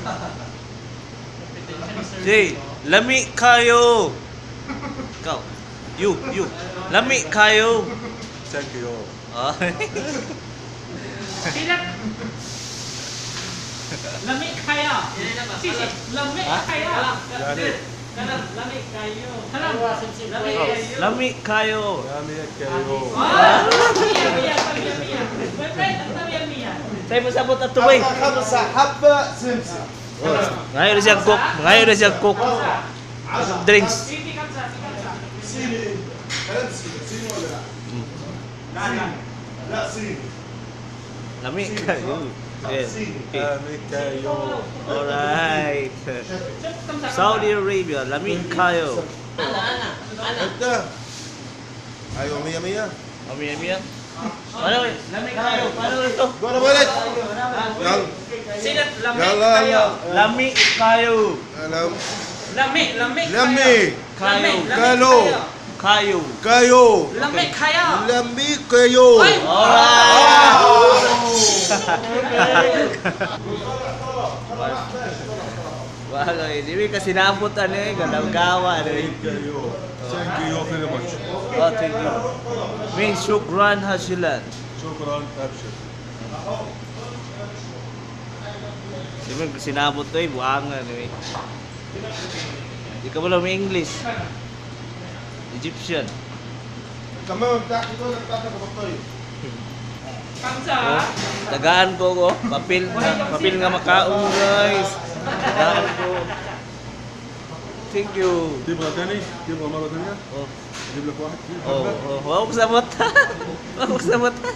Oh. Say, lami kayo. Ikaw. You, you. Lami kayo. Thank you. Ah. Sila. Lami kayo. Sisi, lami kayo. Yani. Lami kayo. Lami kayo. Lami kayo. Lami kayo. Ah, mia, mia, mia, mia. My friend, ang mia, mia. Say mo sabot ato bay. خمسة حبة سمسم. Ngayon na siya cook. Ngayon na siya cook. Drinks. Sisi, kamsa, kamsa. صيني انت كلام صيني صيني ولا لا؟ لا لا صيني. Lami kayo. Yes. Okay. Lami kayo. Alright. Kamsa, Saudi Arabia, lami kayo. انت ايوه 100 100. Mami, mami. Ano? Lami kayo. Paano ito? جرب ولد يلا. Sila, lami يلا. kayo. يلا. Lami kayo. انا Lami, lami لمي. Kayo. Kalo. Kayo. كايو. Lami kayo. لمي كايو. Ay! Alright. Bagay, di kasi naabot ano eh, galaw-gawa ano eh. Kayo. Thank you very much. Oh, thank you. Min shukran hasilan. شكرا ابشر. Di mo kasi naabot to eh, buangan eh. Di ka wala may English. Egyptian. الكمامه بتاعتي دول بتاعتك بطاريه. Kamsa. Oh, tagaan ko ko, papel na, papel nga makaon, guys. Tagaan ko. Thank you. تبغى ثاني؟ تبغى مرة ثانية؟ Oh, اجيب لك واحد؟ oh, oh, wag sa mata. Wag sa mata.